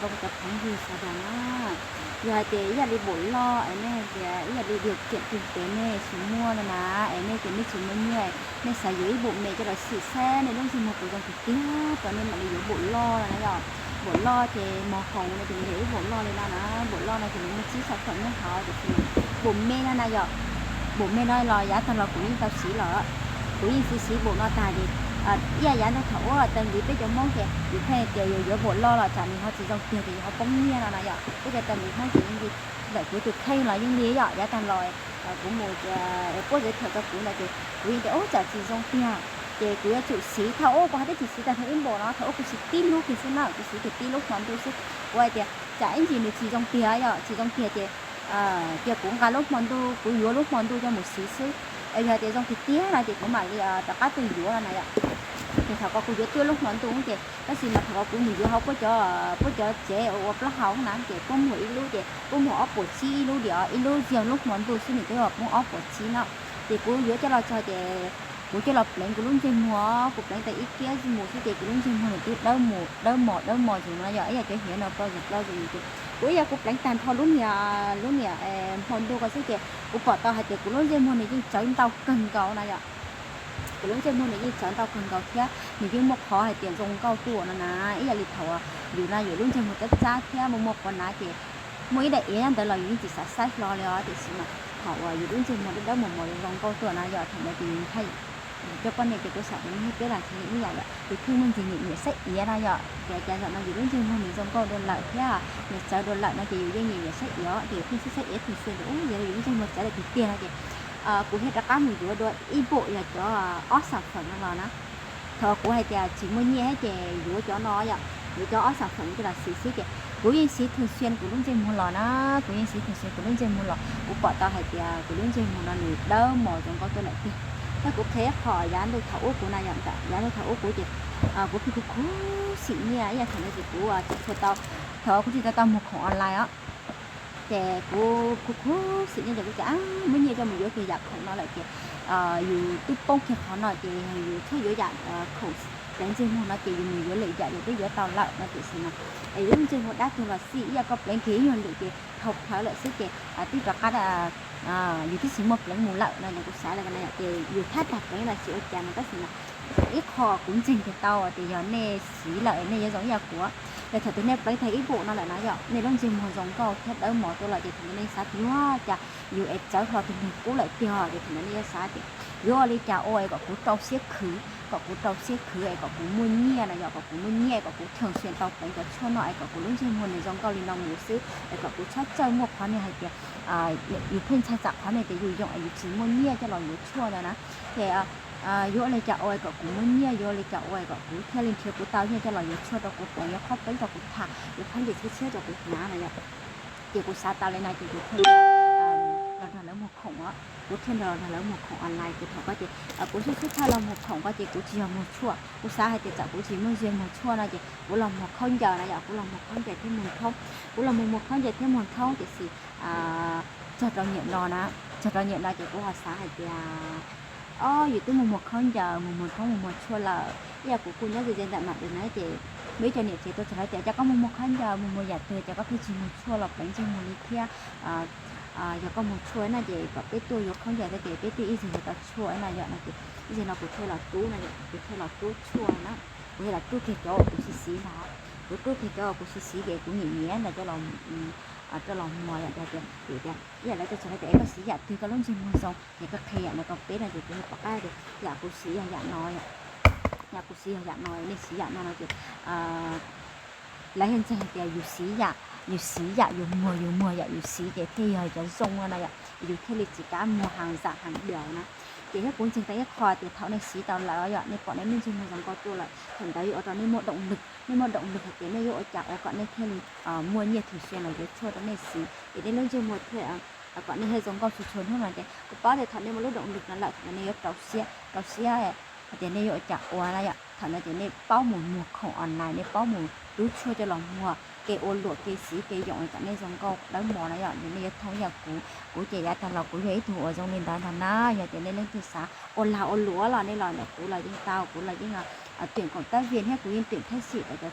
Cov phooj ywg sawv daws na, yog hais tias ib yam li npaum loj es nej hais tias ib yam li điều kiện kinh tế nej tsis muaj no na, es nej tias nej tsis muaj nyiaj, nej xav yuav ib npaum me coj los xim saib nej lub ntsej muag puas zoo tiag tiag rau nej mam li yuav npaum loj no na yom. Npaum loj ces màu hồng no ces nws yog ib npaum loj li no na, npaum loj no ces nws muaj tsib sản phẩm nyob hauv tiam sis npaum me no na yom, npaum me no los yav tag los kuv yeej tau siv lawm. Kuv yeej siv siv npaum no tag ces ib yam yav ntawd thaum ub taw nqis peb cov Hmoob ces yus pheej tias yus yuav npaum loj los tsam nws ho tsis zoo tiag ces yus ho poob nyiaj no na yom. Peb cov taw nqis Hmoob ces yeej li ntawm kuv tus kheej los yeej li yom, yav tag los kuv mus puab giới thiệu rau kuv ntawd ces kuv yeej tias ub tsam tsis zoo tiag ces kuv yuav tsum siv. Thaum ub kuv hais tias tsis siv tag nrho ib npaum no, thaum ub kuv siv tib lub kiag xwb na, kuv siv tias tib lub hmo ntuj xwb. Kuv hais tias tsam ib ntsis nws tsis zoo tiag yom, tsis zoo tiag ces cia kuv nqa lub hmo ntuj, kuv yuav lub hmo ntuj coj mus siv xwb. Yog tias zoo tiag tiag no ces kuv mam li rov qab tuaj yuav no na yom. Ces thaum ko kuv yuav tuaj lub hmo ntuj ces tab sis mas thaum ko kuv mus yuav hauv puab cov, puab cov tsev ua plaub hau na ces puab muag ib lub ces puab muag ob puas tsib ib lub diam, ib lub yog lub hmo ntuj xwb nws twb poob ob puas tsib no. Ces kuv yuav coj los txog ces kuv coj los pleev kuv lub ntsej muag, kuv pleev tau ib kiab mus xwb ces kuv lub ntsej muag nws twb dawb mos dawb mos dawb mos zus no yom, ib yam cov hiav no ploj zus ploj zus ces kuv ib yam kuv pleev tag nrho lub niam, lub niam hmo ntuj ko xwb ces kuv pom tau hais tias kuv lub ntsej muag nws yeej tsawv ntau kawg nkaus na yom. Kuv lub ntsej muag nws yeej tsawv ntau kawg nkaus thiab nws yeej muaj qhov hais tias zoo nkauj tuaj no na, ib yam li thaum yus na yus lub ntsej muag tsab tsab thiab muaj muaj qhuav na ces muaj ib daim iav nyob ntawd los yus yeej tsis xav saib hlo li os, tiam sis mas thaum uas yus lub ntsej muag dawb dawb mos mos zoo nkauj tuaj na yom, thaum ntawd ces yus coj poj niam ces kuv xam tias nej peb los ntshe ib yam yom, yus pheej muaj ntsis nyiam nyiam saib iav na yom, ces cas zaum no yus lub ntsej muag nws zoo nkauj dua lawm thiab nws tsawv dua lawm no ces yus yeej nyiam nyiam saib iav ces yus pheej saib saib iav thường xuyên ces ub yog yus lub ntsej muag tsawv lawm tiag tiag no ces kuv thiaj rov qab mus yuav dua ib npaum yog cov ob sản phẩm no los na. Thaum kuv hais tias tsis muaj nyiaj thiab ces yuav cov no yom, yuav cov ob sản phẩm coj los siv xwb ces kuv yeej siv thường xuyên kuv lub ntsej muag los na, kuv yeej siv thường xuyên kuv lub ntsej muag los kuv pom tau hais tias kuv lub ntsej muag no nws dawb mos zoo nkauj tuaj lawm tiag. Thiab kuv qhia ib qho yav ntuj thaum ub kuv na yom, yav ntuj thaum ub kuv ces kuv pheej khuv khuv xim nyiaj ib yam thaum ntawd ces kuv tsis tshua tau, thaum kuv tsis tau tau muag khoom online os. Ces kuv khuv khuv xim nyiaj ces kuv tias muab nyiaj coj mus yuav kiag yam khoom no lawm ces yus twb poob kiag qhov no ces yus tshuav yuav yam khoom pleev ntsej muag no ces yus mus yuav lwm yam yus twb yuav tau lawm no tiam sis mas es yus lub ntsej muag dab tuag los xij ib yam koj pleev kiag ib nyuag lwm ces dhau plhawv lawm xwb ces twb rov qab yus twb tsis muaj pleev mus lawm no ces kuv xav li ko na yom, ces yus thab tag pleev los tsis ua cas no tab sis mas ib qho kuv ntseeg tiag tau tias yog nej siv lawm nej yuav zoo ib yam kuv. Yog thaum twg nej pleev tag ib npaum no lawm na yom, nej lub ntsej muag zoo nkauj thiab dawb mos tuaj lawm ces thaum ntawd nej xav tias yuav cas yus es tsawv hlo tus neeg qub lawm tiag, ces thaum ntawd nej yuav xav tias yuav ua li cas ua es kom kuv rau siab khwv, kom kuv rau siab khwv es kom kuv muaj nyiaj na yom, kom kuv muaj nyiaj es kom kuv thường xuyên tau pleev cov tshuaj no es kom kuv lub ntsej muag nws zoo nkauj li no mus xwb es kom kuv txhob txawj muaj qhov niag hais tias yus pheej ntshai tsam qhov niag tias yus yoom es yus tsis muaj nyiaj coj los yuav tshuaj ntawd na. Ces yuav ua li cas ua es kom kuv muaj nyiaj, yuav ua li cas ua es kom kuv thiaj li nrhiav kuv tau nyiaj coj los yuav tshuaj rau kuv pleev, yuav qhob peeb rau kuv tham, yuav phab ntsis tshiab tshiab rau kuv hnyav na yom. Ces kuv xav tas li no ces kuv thiaj los nrog lawv muag khoom os, kuv thiaj nrog lawv muag khoom online. Ces thaum ko ces kuv sib sib tshaj los muag khoom ko ces kuv tsis yog muag tshuaj, kuv xav hais tias txawm kuv tsis muaj nyiaj muag tshuaj no ces kuv los muag khaub ncaws na yom, kuv los muag khaub ncaws thiab muag thoob, kuv los muag muag khaub ncaws thiab muag thoob tiam sis txog rau niaj no na, txog rau niaj no ces kuv ho xav hais tias o yus twb mus muag khaub ncaws, mus muag thoob, mus muag tshuaj lawm, ib yam kuv kuj nyob ze ze ntawm mam dej na ces muaj ib co niam tsev tuaj txog lawv tias cas koj mus muag khaub ncaws, mus muag yam twg cas koj pheej tsis muag tshuaj los pleev ntsej muag li thiab. Yog koj muag tshuaj na ces kom peb tuaj yuav khaub ncaws thiab ces peb twb ib zaug yuav tau tshuaj na yom no ces ib zaug no kuv thiaj los rub na yom, kuv thiaj los rub tshuaj na, kuv thiaj los rub kiag cov uas kuv siv siv ntag. Kuv rub kiag cov uas kuv siv siv ces kuv nyiam nyiam ntawd coj los, coj los muag yom, tias, tias, tias ib yam lawv tuaj txog lawv tias es koj siv yam twg koj lub ntsej muag zoo ces koj qhia yam no rau peb no ces kuv thiaj pom qab tias yam kuv siv yog yam no yom, yam kuv siv yog yam no, nej siv yam no no ces lawv thiaj ntseeg hais tias yus siv yam, yus siv yam yus muag, yus muag yam yus siv ces thiaj yog cov zoo no na yom, yus thiaj li tsis kav muag hàng giả hàng nhái na. Ces thiab kuv ntseeg tau ib qho tias thaum nej siv tau lawm yom, nej pom nej lub ntsej muag zoo nkauj tuaj lawm, thaum ntawd yuav ua rau nej muaj động lực, nej muaj động lực hais tias nej yuav ua cas ua kom nej thiaj li muaj nyiaj thường xuyên los yuav tshuaj rau nej siv, ces nej lub ntsej muag thiaj kom nej thiaj zoo nkauj txhua txhua hnub no ces kuv paub tias thaum nej muaj lub động lực no lawm thaum ntawd nej yuav rau siab, rau siab hais tias nej yuav ua cas ua na yom. Thaum ntawd ces nej paub mus muag khoom online, nej paub mus rub tshuaj coj los muag, kev ua luam, kev siv kev yoom kom nej zoo nkauj dawb mos na yom, ces nej yuav thooj ib yam kuv. Kuv ces yav tag los kuv yog ib tug uas zoo li ntawd ntag na. Yog tias nej leej twg xav ua lag ua luam los nej los ntawm kuv los yeej tau, kuv los yeej tuyển cộng tác viên thiab kuv yeej tuyển thaj xim tau cov